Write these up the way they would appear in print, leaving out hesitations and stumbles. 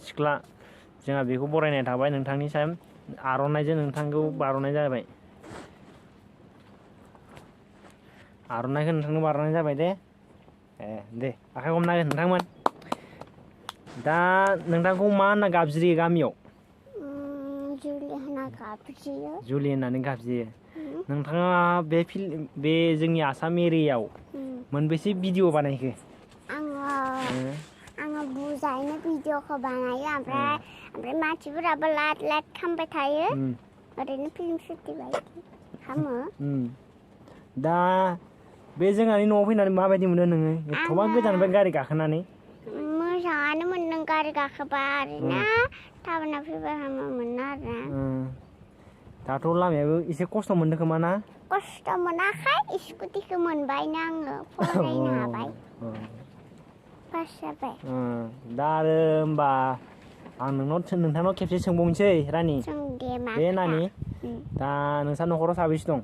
सिख्ला जोंहा बेखौ बरायनाय थाबाय नोंथांनिसिम आर'नाइजों नोंथांखौ बार'नाय जाबाय आर'नाइखौ नोंथांनो बार'नाय जाबाय दे दे आखाइ हमना हो नोंथांमोन दा नोंथांखौ मा होनना गाबज्रियो गामियाव जुलि होननानै गाबज्रियो नोंथाङा बे जोंनि आसाम एरियायाव मोनबेसे भिडिअ बानायखो आङो बुजायनो भिडिअखौ बानायो ओमफ्राय मानसिफोराबो लाट खालामबाय थायो ओरैनो फिल्म शुटिं बायदि खालामो दा बे जोंहानि न'आव फैनानै माबायदि मोनो नोङो एथ'बां गोजाननिफ्राय गारि गाखोनानै मोजाङानो मोनदों गारि गाखोबा ओरैनो थाबायना फैबा हामा मोनो आरो दाथ' लामायाबो एसे खस्थ' मोनदों खोमा ना खस्थ' मोनाखै स्कुटिखौ मोनबायनो आङो फरायनो हाबाय पास जाबाय दा आरो होमबा आं नोंथांनाव खेबसे सोंबावनोसै रानि दे नानि दा नोंसा न'खराव साबेसे दं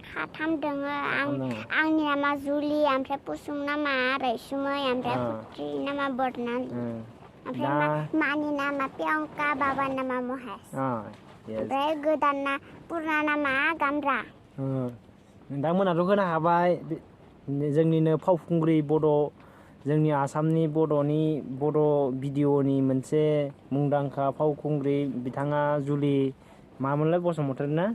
साथाम दोङो आंनि नामा जुलि ओमफ्राय पुसुम नामा रैसुमै ओमफ्राय पुत्रि नामा बरनालि ओमफ्राय मानि नामा प्रियंका बाबानि नामा महेश ओमफ्राय गोदाना पुरना नामा गामब्रा नोंथांमोनाथ' होनो हाबाय जोंनिनो फावखुंग्रि जोंनि आसामनि बड' भिडिअ'नि मोनसे मुंदांखा फावखुंग्रि बिथाङा जुलि मामोनलाय बसुमतारी ना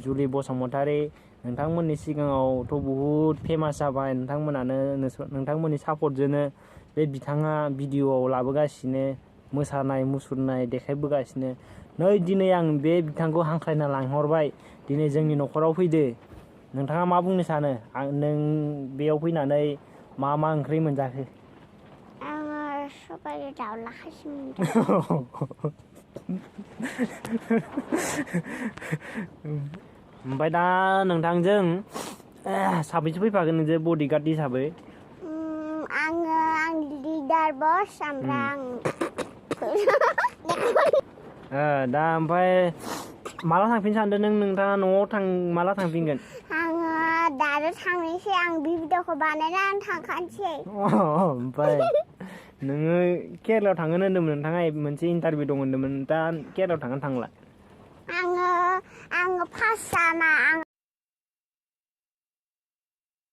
जुलि बसुमतारी नोंथांमोननि सिगाङावथ' बुहुद फेमास जाबाय नोंथांमोननि सापर्टजोंनो बे बिथाङा भिडिअ'आव लाबोगासिनो मोसानाय मुसुरनाय देखायबोगासिनो नै दिनै आं बे बिथांखौ हांख्रायना लांहरबाय दिनै जोंनि न'खराव फैदो नोंथाङा मा बुंनो सानो नों बेयाव फैनानै मा ओंख्रि मोनजाखो आङो सबायजों दाउला खासि मोनदों ओमफ्राय दा नोंथांजों साबैसे फैफागोन नोंजों बडिगार्ड हिसाबै आङो आंनि लिडार बस ओमफ्राय दा ओमफ्राय माला थांफिननो सानदों नोंथाङा न'आव माला थांफिनगोन आङो दानो थांनोसै आं बे भिडिअखौ बानायनानै आं थांखानोसै ओमफ्राय नोङो केरेलायाव थांगोन होन्दोंमोन नोंथाङा मोनसे इन्टारभिउ दं होन्दोंमोन दा केरेलायाव थांगोन थांला आङो फार्स्ट जाना